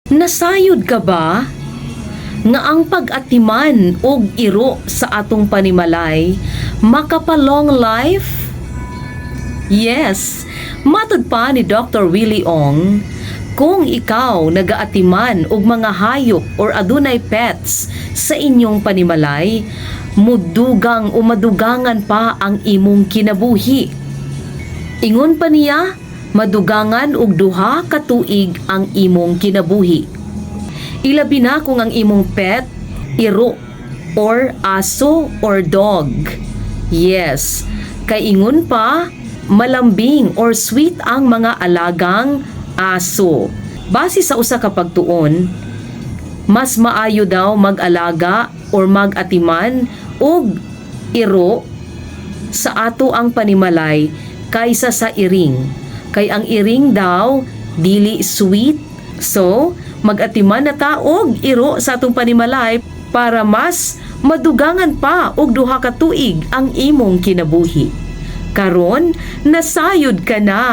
Nasayod ka ba nga ang pag-atiman og iro sa atong panimalay makapa-long life? Yes, matud pa ni Dr. Willie Ong, kung ikaw nagaatiman og mga hayop or adunay pets sa inyong panimalay, mudugang o madugangan pa ang imong kinabuhi. Ingon pa niya, madugangan og 2 ka tuig ang imong kinabuhi. Ilabi na kung ang imong pet iro or aso or dog. Yes, kay ingon pa, malambing or sweet ang mga alagang aso. Base sa usa ka pagtuon, mas maayo daw mag-alaga or mag-atiman og iro sa ato ang panimalay kaysa sa iring. Kay ang iring daw dili sweet. So, mag-atiman na ta og iro sa atong panimalay para mas madugangan pa og 2 ka tuig ang imong kinabuhi. Karon, nasayod ka na.